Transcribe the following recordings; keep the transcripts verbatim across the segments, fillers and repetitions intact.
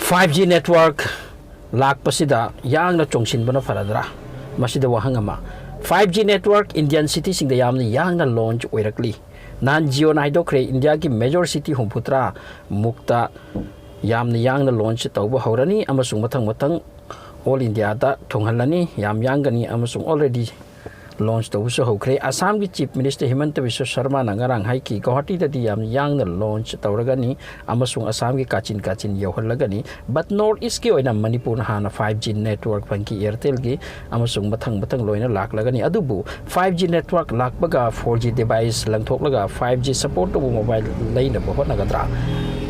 Five G network ꯂꯥꯛꯄꯁꯤꯗ ꯌꯥꯡꯅ ꯆꯣꯡꯁꯤꯟꯕꯅ ꯐꯔꯗ꯭ꯔꯥ? ꯃꯁꯤꯗ ꯋꯥꯍꯪ ꯑꯃ꯫ ꯐꯥꯏꯚ ꯖꯤ network Indian cityꯁꯤꯡꯗ ꯌꯥꯝꯅ ꯌꯥꯡꯅ launch ꯑꯣꯏꯔꯛꯂꯤ꯫ ꯅꯍꯥꯟ Jioꯅ ꯍꯥꯏꯗꯣꯛꯈ꯭ꯔꯦ, ꯏꯟꯗꯤꯌꯥꯒꯤ major city ꯍꯨꯝꯐꯨꯇꯔꯥ ꯃꯨꯛꯇ ꯌꯥꯝꯅ ꯌꯥꯡꯅ launch ꯇꯧꯕ ꯍꯧꯔꯅꯤ ꯑꯃꯁꯨꯡ ꯃꯊꯪ ꯃꯊꯪ all Indiaꯗ ꯊꯨꯡꯍꯜꯂꯅꯤ, ꯌꯥꯝ ꯌꯥꯡꯒꯅꯤ ꯑꯃꯁꯨꯡ already launch ꯇꯧꯕꯁꯨ ꯍꯧꯈ꯭ꯔꯦ꯫ ꯑꯁꯥꯝꯒꯤ Chief Minister ꯍꯤꯃꯟꯇ ꯕꯤꯁ꯭ꯋ ꯁꯔꯃꯥꯅ ꯉꯔꯥꯡ ꯍꯥꯏꯈꯤ, ꯒꯧꯍꯥꯇꯤꯗꯗꯤ ꯌꯥꯝ ꯌꯥꯡꯅ launch ꯇꯧꯔꯒꯅꯤ ꯑꯃꯁꯨꯡ ꯑꯁꯥꯝꯒꯤ ꯀꯥꯆꯤꯟ ꯀꯥꯆꯤꯟ ꯌꯧꯍꯜꯂꯒꯅꯤ꯫ But North Eastꯀꯤ ꯑꯣꯏꯅ ꯃꯅꯤꯄꯨꯔꯅ ꯍꯥꯟꯅ ꯐꯥꯏꯚ ꯖꯤ network ꯐꯪꯈꯤ Airtelꯒꯤ, ꯑꯃꯁꯨꯡ ꯃꯊꯪ ꯃꯊꯪ ꯂꯣꯏꯅ ꯂꯥꯛꯂꯒꯅꯤ꯫ ꯑꯗꯨꯕꯨ ꯐꯥꯏꯚ ꯖꯤ network ꯂꯥꯛꯄꯒ ꯐꯣꯔ ꯖꯤ device ꯂꯪꯊꯣꯛꯂꯒ ꯐꯥꯏꯚ ꯖꯤ support ꯇꯧꯕ mobile ꯂꯩꯅꯕ ꯍꯣꯠꯅꯒꯗ꯭ꯔꯥ?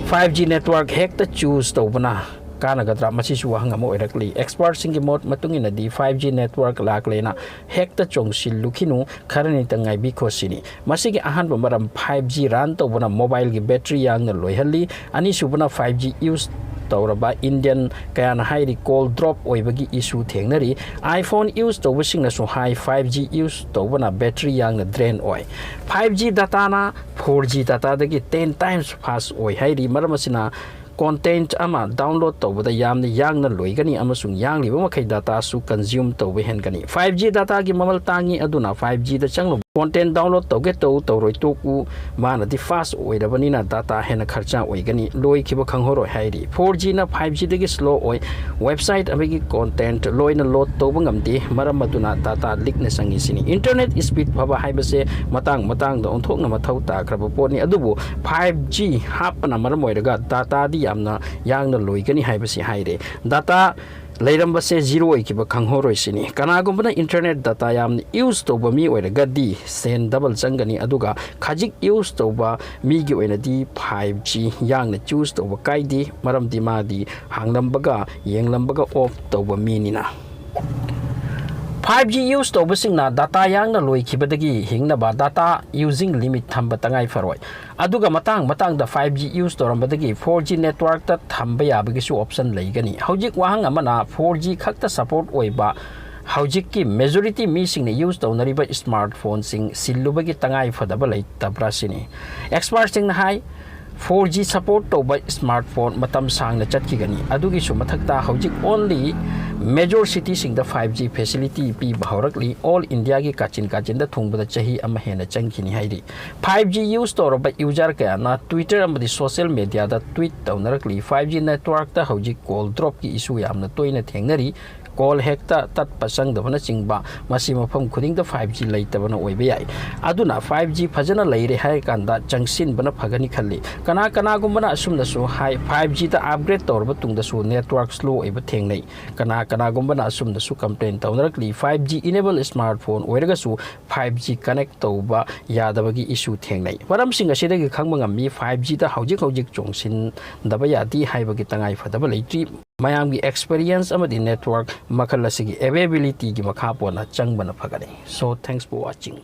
ꯐꯥꯏꯚ ꯖꯤ network ꯍꯦꯛꯇ choose ꯇꯧꯕꯅ ꯀꯥꯟꯅꯒꯗ꯭ꯔꯥ? ꯃꯁꯤꯁꯨ ꯋꯥꯍꯪ ꯑꯃ ꯑꯣꯏꯔꯛꯂꯤ꯫ Expertꯁꯤꯡꯒꯤ ꯃꯣꯠ ꯃꯇꯨꯡ ꯏꯟꯅꯗꯤ ꯐꯥꯏꯚ ꯖꯤ network ꯂꯥꯛꯂꯦꯅ ꯍꯦꯛꯇ ꯆꯣꯡꯁꯤꯜꯂꯨꯈꯤꯅꯨ, ꯈꯔꯅꯤꯇꯪ ꯉꯥꯏꯕꯤꯈꯣ ꯁꯤꯅꯤ꯫ ꯃꯁꯤꯒꯤ ꯑꯍꯥꯟꯕ ꯃꯔꯝ, ꯐꯥꯏꯚ ꯖꯤ run ꯇꯧꯕꯅ mobileꯒꯤ battery ꯌꯥꯡꯅ ꯂꯣꯏꯍꯜꯂꯤ꯫ ꯑꯅꯤꯁꯨꯕꯅ, ꯐꯥꯏꯚ ꯖꯤ use ꯇꯧꯔꯕ Indian ꯀꯌꯥꯅ ꯍꯥꯏꯔꯤ call drop ꯑꯣꯏꯕꯒꯤ issue ꯊꯦꯡꯅꯔꯤ꯫ iPhone use ꯇꯧꯕꯁꯤꯡꯅꯁꯨ ꯍꯥꯏ, ꯐꯥꯏꯚ ꯖꯤ use ꯇꯧꯕꯅ battery ꯌꯥꯡꯅ drain ꯑꯣꯏ꯫ ꯐꯥꯏꯚ ꯖꯤ dataꯅ ꯐꯣꯔ ꯖꯤ dataꯗꯒꯤ ten times fast ꯑꯣꯏ ꯍꯥꯏꯔꯤ꯫ ꯃꯔꯝ ꯑꯁꯤꯅ content ꯑꯃ download ꯇꯧꯕꯗ ꯌꯥꯝꯅ ꯌꯥꯡꯅ ꯂꯣꯏꯒꯅꯤ ꯑꯃꯁꯨꯡ ꯌꯥꯡꯂꯤꯕ ꯃꯈꯩ dataꯁꯨ consume ꯇꯧꯕ ꯍꯦꯟꯒꯅꯤ꯫ ꯐꯥꯏꯚ ꯖꯤ dataꯒꯤ ꯃꯃꯜ ꯇꯥꯡꯉꯤ, ꯑꯗꯨꯅ ꯐꯥꯏꯚ ꯖꯤꯗ ꯆꯪꯂꯨꯕ content download ꯇꯧꯒꯦ ꯇꯧ ꯇꯧꯔꯣꯏ ꯇꯣꯛꯎ, ꯃꯥꯅꯗꯤ fast ꯑꯣꯏꯔꯕꯅꯤꯅ data ꯍꯦꯟꯅ ꯈꯔꯆꯥ ꯑꯣꯏꯒꯅꯤ, ꯂꯣꯏꯈꯤꯕ ꯈꯪꯍꯧꯔꯣꯏ ꯍꯥꯏꯔꯤ꯫ ꯐꯣꯔ ꯖꯤꯅ ꯐꯥꯏꯚ ꯖꯤꯗꯒꯤ slow ꯑꯣꯏ, website ꯑꯃꯒꯤ content ꯂꯣꯏꯅ load ꯇꯧꯕ ꯉꯝꯗꯦ, ꯃꯔꯝ ꯑꯗꯨꯅ data ꯂꯤꯛꯅ ꯆꯪꯉꯤ ꯁꯤꯅꯤ꯫ Internet speed ꯐꯕ ꯍꯥꯏꯕꯁꯦ ꯃꯇꯥꯡ ꯃꯇꯥꯡꯗ ꯑꯣꯟꯊꯣꯛꯅ ꯃꯊꯧ ꯇꯥꯈ꯭ꯔꯕ ꯄꯣꯠꯅꯤ, ꯑꯗꯨꯕꯨ ꯐꯥꯏꯚ ꯖꯤ ꯍꯥꯞꯄꯅ ꯃꯔꯝ ꯑꯣꯏꯔꯒ dataꯗꯤ ꯌꯥꯝꯅ ꯌꯥꯡꯅ ꯂꯣꯏꯒꯅꯤ ꯍꯥꯏꯕꯁꯤ ꯍꯥꯏꯔꯦ꯫ Data ꯂꯩꯔꯝꯕꯁꯦ zero ꯑꯣꯏꯈꯤꯕ ꯈꯪꯍꯧꯔꯣꯏ ꯁꯤꯅꯤ꯫ ꯀꯅꯥꯒꯨꯝꯕꯅ internet data ꯌꯥꯝꯅ use ꯇꯧꯕ ꯃꯤ ꯑꯣꯏꯔꯒꯗꯤ ꯁꯦꯟ double ꯆꯪꯒꯅꯤ, ꯑꯗꯨꯒ ꯈꯖꯤꯛ use ꯇꯧꯕ ꯃꯤꯒꯤ ꯑꯣꯏꯅꯗꯤ ꯐꯥꯏꯚ ꯖꯤ ꯌꯥꯡꯅ choose ꯇꯧꯕ ꯀꯥꯏꯗꯦ, ꯃꯔꯝꯗꯤ ꯃꯥꯗꯤ ꯍꯥꯡꯂꯝꯕꯒ ꯌꯦꯡꯂꯝꯕꯒ off ꯇꯧꯕ ꯃꯤꯅꯤꯅ꯫ ꯐꯥꯏꯚ ꯖꯤ use ꯇꯧꯕꯁꯤꯡꯅ data ꯌꯥꯡꯅ ꯂꯣꯏꯈꯤꯕꯗꯒꯤ ꯍꯤꯡꯅꯕ data using limit ꯊꯝꯕ ꯇꯉꯥꯏ ꯐꯔꯣꯏ꯫ ꯑꯗꯨꯒ ꯃꯇꯥꯡ ꯃꯇꯥꯡꯗ ꯐꯥꯏꯚ ꯖꯤ use ꯇꯧꯔꯝꯕꯗꯒꯤ ꯐꯣꯔ ꯖꯤ networkꯇ ꯊꯝꯕ ꯌꯥꯕꯒꯤꯁꯨ option ꯂꯩꯒꯅꯤ꯫ ꯍꯧꯖꯤꯛ ꯋꯥꯍꯪ ꯑꯃꯅ, ꯐꯣꯔ ꯖꯤ ꯈꯛꯇ support ꯑꯣꯏꯕ ꯍꯧꯖꯤꯛꯀꯤ majority ꯃꯤꯁꯤꯡꯅ use ꯇꯧꯅꯔꯤꯕ smartphoneꯁꯤꯡ ꯁꯤꯜꯂꯨꯕꯒꯤ ꯇꯉꯥꯏ ꯐꯗꯕ ꯂꯩꯇꯕ꯭ꯔꯥ ꯁꯤꯅꯤ꯫ Expertꯁꯤꯡꯅ ꯍꯥꯏ, Four G support ꯇꯧꯕ smartphone ꯃꯇꯝ ꯁꯥꯡꯅ ꯆꯠꯈꯤꯒꯅꯤ꯫ ꯑꯗꯨꯒꯤꯁꯨ ꯃꯊꯛꯇ ꯍꯧꯖꯤꯛ only major cityꯁꯤꯡꯗ five G facility ꯄꯤꯕ ꯍꯧꯔꯛꯂꯤ꯫ All Indiaꯒꯤ ꯀꯥꯆꯤꯟ ꯀꯥꯆꯤꯟꯗ ꯊꯨꯡꯕꯗ ꯆꯍꯤ ꯑꯃ ꯍꯦꯟꯅ ꯆꯪꯈꯤꯅꯤ ꯍꯥꯏꯔꯤ꯫ Five G use ꯇꯧꯔꯕ user ꯀꯌꯥꯅ Twitter ꯑꯃꯗꯤ social mediaꯗ tweet ꯇꯧꯅꯔꯛꯂꯤ꯫ Five G networkꯇ ꯍꯧꯖꯤꯛ call dropꯀꯤ issue ꯌꯥꯝꯅ ꯇꯣꯏꯅ ꯊꯦꯡꯅꯔꯤ꯫ Call ꯍꯦꯛꯇ ꯇꯠꯄ ꯆꯪꯗꯕꯅꯆꯤꯡꯕ, ꯃꯁꯤ ꯃꯐꯝ ꯈꯨꯗꯤꯡꯗ five G ꯂꯩꯇꯕꯅ ꯑꯣꯏꯕ ꯌꯥꯏ꯫ ꯑꯗꯨꯅ five G ꯐꯖꯅ ꯂꯩꯔꯦ ꯍꯥꯏꯔ ꯀꯥꯟꯗ ꯆꯪꯁꯤꯟꯕꯅ ꯐꯒꯅꯤ ꯈꯜꯂꯤ꯫ ꯀꯅꯥ ꯀꯅꯥꯒꯨꯝꯕꯅ ꯑꯁꯨꯝꯅꯁꯨ ꯍꯥꯏ, five Gꯗ upgrade ꯇꯧꯔꯕ ꯇꯨꯡꯗꯁꯨ network slow ꯑꯣꯏꯕ ꯊꯦꯡꯅꯩ꯫ ꯀꯅꯥ ꯀꯅꯥꯒꯨꯝꯕꯅ ꯑꯁꯨꯝꯅꯁꯨ complain ꯇꯧꯅꯔꯛꯂꯤ, five G enable smartphone ꯑꯣꯏꯔꯒꯁꯨ five G connect ꯇꯧꯕ ꯌꯥꯗꯕꯒꯤ issue ꯊꯦꯡꯅꯩ꯫ ꯃꯔꯝꯁꯤꯡ ꯑꯁꯤꯗꯒꯤ ꯈꯪꯕ ꯉꯝꯃꯤ, five Gꯗ ꯍꯧꯖꯤꯛ ꯍꯧꯖꯤꯛ ꯆꯣꯡꯁꯤꯟꯗꯕ ꯌꯥꯗꯦ ꯍꯥꯏꯕꯒꯤ ꯇꯉꯥꯏ ꯐꯗꯕ ꯂꯩꯇ꯭ꯔꯤ꯫ ꯃꯌꯥꯝꯒꯤ experience ꯑꯃꯗꯤ network ꯃꯈꯜ ꯑꯁꯤꯒꯤ availabilityꯒꯤ ꯃꯈꯥ ꯄꯣꯟꯅ ꯆꯪꯕꯅ ꯐꯒꯅꯤ꯫ So, thanks for watching.